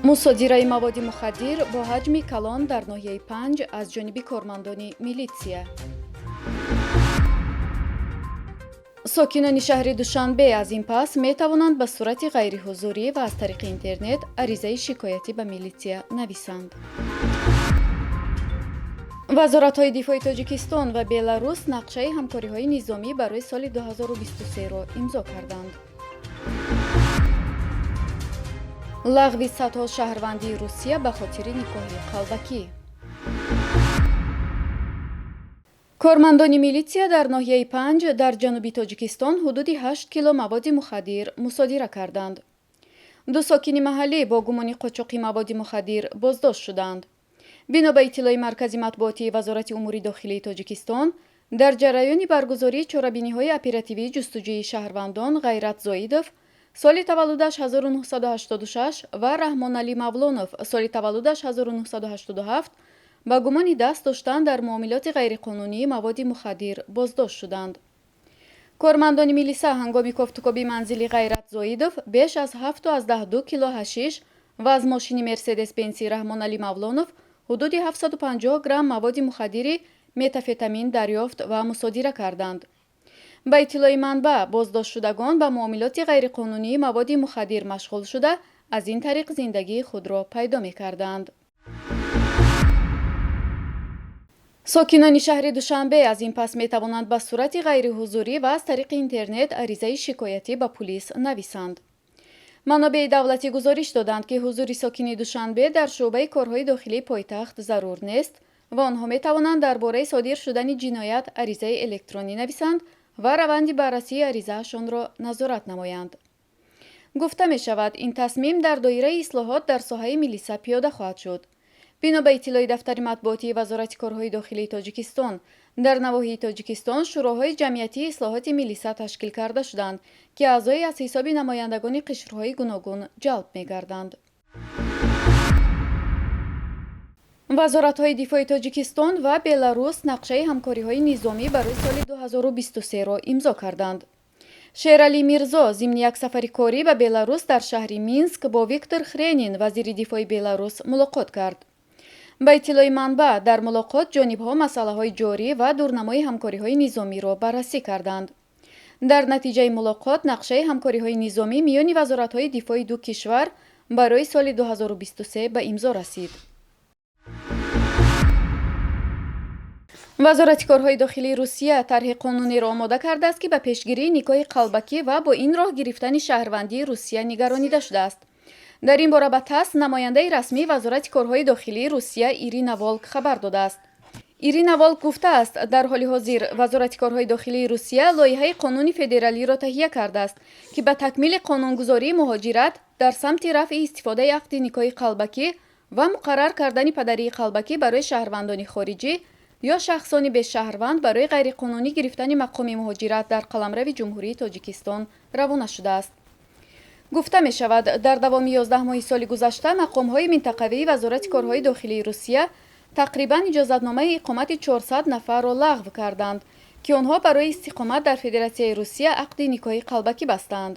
Мусодираи маводи мухаддир бо ҳаҷми калон дар ноҳияи Панҷ аз ҷониби кормандони милитсия. Сокинони шаҳри Душанбе аз ин пас метавонанд ба сурати ғайриҳузурӣ ва аз тариқи интернет аризаи шикоятӣ ба милитсия нависанд. Вазоратҳои дифои Тоҷикистон ва Беларус нақшаи ҳамкориҳои низомӣ барои соли 2023-ро имзо карданд. Лағви садҳо шаҳрвандии Русия ба хотири никоҳи қалбакӣ. Кормандони милитсия дар ноҳияи Панҷ дар ҷануби Тоҷикистон ҳудуди 8 кило маводи мухаддир мусодира карданд. Ду сокини маҳаллӣ бо гумони қочоқи маводи мухаддир боздошт шуданд. Бино ба иттилои Маркази матбуотии Вазорати умури дохилии Тоҷикистон, дар ҷараёни баргузории чорабиниҳои оперативии ҷустуҷӯии шаҳрвандон Ғайрат Зоидов, соли таваллудаш 1986, ва Раҳмоналӣ Мавлонов, соли таваллудаш 1987, ба гумони даст доштан дар муомилоти ғайриқонунии маводи мухаддир боздошт шуданд. Кормандони милиса ҳангоми кофтукоби манзили Ғайрат Зоидов беш аз 7,2 кило ҳашиш ва аз мошини Мерседес Бенси Раҳмоналӣ Мавлонов ҳудуди 750 грамм маводи мухаддири метафетамин дарёфт ва мусодира карданд. Ба иттилои манбаъ, боздоштшудагон ба муомилоти ғайриқонунии маводи мухаддир машғул шуда, аз ин тариқ зиндагии худро пайдо мекарданд. Сокинони шаҳри Душанбе аз ин пас метавонанд ба сурати ғайриҳузурӣ ва аз тариқи интернет аризаи шикоятӣ ба пулис нависанд. Манобеи давлатӣ гузориш доданд, ки ҳузури сокини Душанбе дар шӯъбаи корҳои дохилии пойтахт зарур нест ва онҳо метавонанд дар бораи содир шудани ҷиноят аризаи электронӣ нависанд ва раванди баррасии аризаашонро назорат намоянд. Гуфта мешавад, ин тасмим дар доираи ислоҳот дар соҳаи милиса пиёда хоҳад шуд. Бино ба иттилои дафтари матбуотии Вазорати корҳои дохилии Тоҷикистон, дар навоҳии Тоҷикистон шӯроҳои ҷамъиятии ислоҳоти милиса ташкил карда шуданд, ки аъзои аз ҳисоби намояндагони қишрҳои гуногун ҷалб мегарданд. Вазоратҳои дифои Тоҷикистон ва Беларус нақшаи ҳамкориҳои низомӣ барои соли 2023-ро имзо карданд. Шералӣ Мирзо зимни як сафари корӣ ба Беларус дар шаҳри Минск бо Виктор Хренин, вазири дифои Беларус, мулоқот кард. Ба иттилои манбаъ, дар мулоқот ҷонибҳо масъалаҳои ҷорӣ ва дурнамои ҳамкориҳои низомиро баррасӣ карданд. Дар натиҷаи мулоқот нақшаи ҳамкориҳои низомӣ миёни вазоратҳои дифои ду кишвар барои соли 2023 ба имзо расид. Вазорати корҳои дохилии Русия тарҳи қонунеро омода кардааст, ки ба пешгирии никоҳи қалбакӣ ва бо ин роҳ гирифтани шаҳрвандии Русия нигаронида шудааст. Дар ин бора ба ТАСС намояндаи расмии Вазорати корҳои дохилии Русия Ирина Волк хабар додааст. Ирина Волк гуфтааст, дар ҳоли ҳозир Вазорати корҳои дохилии Русия лоиҳаи қонуни федералиро таҳия кардааст, ки ба такмили қонунгузории муҳоҷират дар самти рафъи истифодаи ақди никоҳи қалбакӣ ва муқаррар кардани падарии қалбакӣ барои шаҳрвандони хориҷӣ ё шахсони бешаҳрванд барои ғайриқонунӣ гирифтани мақоми муҳоҷират дар қаламрави Ҷумҳурии Тоҷикистон равона шудааст. Гуфта мешавад, дар давоми 11 моҳи соли гузашта мақомҳои минтақавии Вазорати корҳои дохилии Русия тақрибан иҷозатномаи иқомати 400 нафарро лағв карданд, ки онҳо барои истиқомат дар Федератсияи Русия ақди никоҳи қалбакӣ бастаанд.